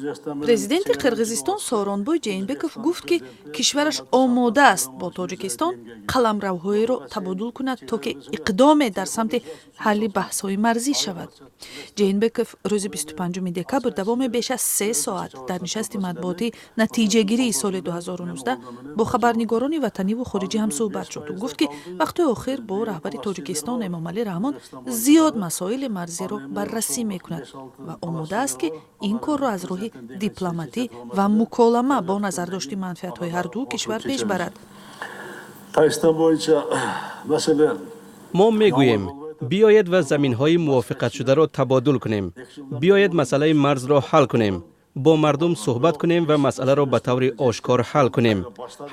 Президенти Қирғизистон Сооронбой Жээнбеков гуфт, ки кишвараш омода аст бо Тоҷикистон қаламравҳоеро табодул кунад, то ки иқдоме дар самти ҳалли баҳсҳои марзӣ шавад. Жээнбеков рӯзи 25 декабр давоми беш аз 3 соат дар нишасти матбуотӣ натиҷагирии соли 2019 бо хабарнигорони ватаниву хориҷӣ ҳамсӯҳбат шуд. Ӯ гуфт, ки вақтҳои охир бо раҳбари Тоҷикистон Эмомалӣ Раҳмон зиёд масоили марзиро баррасӣ мекунад ва омода аст, ки ин корро аз роҳи дипломатӣ ва муколама бо назардошти манфиатҳои ҳарду кишвар пеш барад. Тажикистон боюнча маселе. Мо мегӯем, биёед ва заминҳои мувофиқатшударо табодул кунем, биёед масъалаи марзро ҳал кунем, бо мардум суҳбат кунем ва масъаларо ба таври ошкор ҳал кунем.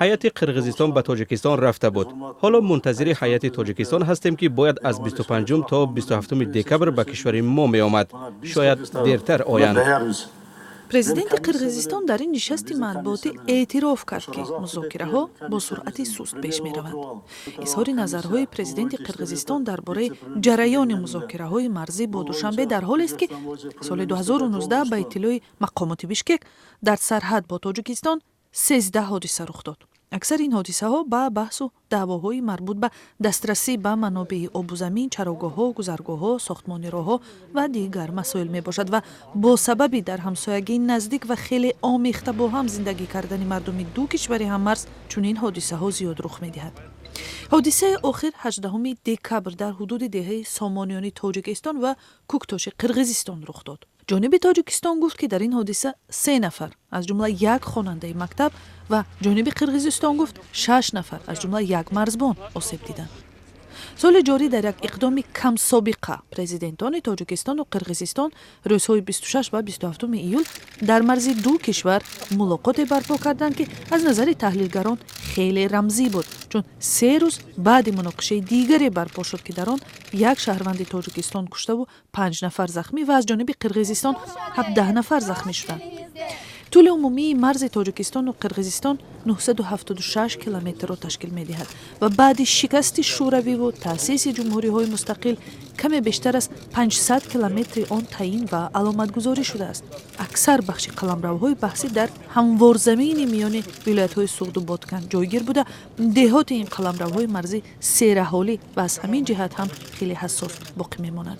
Ҳайати Қирғизистон ба Тоҷикистон рафта буд. Ҳоло мунтазири ҳайати Тоҷикистон ҳастем, ки бояд аз 25 то 27 декабр ба кишвари мо меомад. Шояд дертар оянд. Президенти Қирғизистон дар ин нишасти матбуотӣ эътироф кард, ки музокираҳо бо суръати суст пеш мераванд. Изҳори назарҳои президенти Қирғизистон дар бораи ҷараёни музокираҳои марзӣ бо Душанбе дар ҳолест, ки соли 2019 ба иттилои мақомоти Бишкек дар сарҳад бо Тоҷикистон 13 ҳодиса рух дод. Аксари ин ҳодисаҳо ба баҳсу даъвоҳои марбут ба дастрасӣ ба манобеи обу замин, чарогоҳҳо, гузаргоҳҳо, сохтмони роҳҳо ва дигар масоил мебошад ва бо сабаби дар ҳамсоягии наздик ва хеле омехта бо ҳам зиндагӣ кардани мардуми ду кишвари ҳаммарз чунин ҳодисаҳо зиёд рух медиҳад. Ҳодисаи охир 18 декабр дар ҳудуди деҳаи Сомониёни Тоҷикистон ва Куктоши Қирғизистон рух дод. Ҷониби Тоҷикистон гуфт, ки дар ин ҳодиса се нафар, аз ҷумла як хонандаи мактаб, ва ҷониби Қирғизистон гуфт, шаш нафар, аз ҷумла як марзбон, осеб диданд. Соли ҷорӣ дар як иқдоми камсобиқа президентони Тоҷикистону Қирғизистон рӯзҳои 26 ва 27 июл дар марзи ду кишвар мулоқоте барпо карданд, ки аз назари таҳлилгарон хеле рамзӣ буд, чун 3 рӯз баъди муноқишаи дигаре барпо шуд, ки дар он як шаҳрванди Тоҷикистон куштаву панҷ нафар захмӣ ва аз ҷониби Қирғизистон 17 нафар захмӣ шуданд. Тӯли умумии марзи Тоҷикистону Қирғизистон 976 километрро ташкил медиҳад ва баъди шикасти Шӯравиву таъсиси ҷумҳуриҳои мустақил каме бештар аз 500 километри он таъин ва аломатгузорӣ шудааст. Аксар бахши қаламравҳои баҳсӣ дар ҳамворзамини миёни вилоятҳои Суғду Боткан ҷойгир буда, деҳоти ин қаламравҳои марзӣ сераҳолӣ ва аз ҳамин ҷиҳат ҳам хеле ҳассос боқӣ мемонад.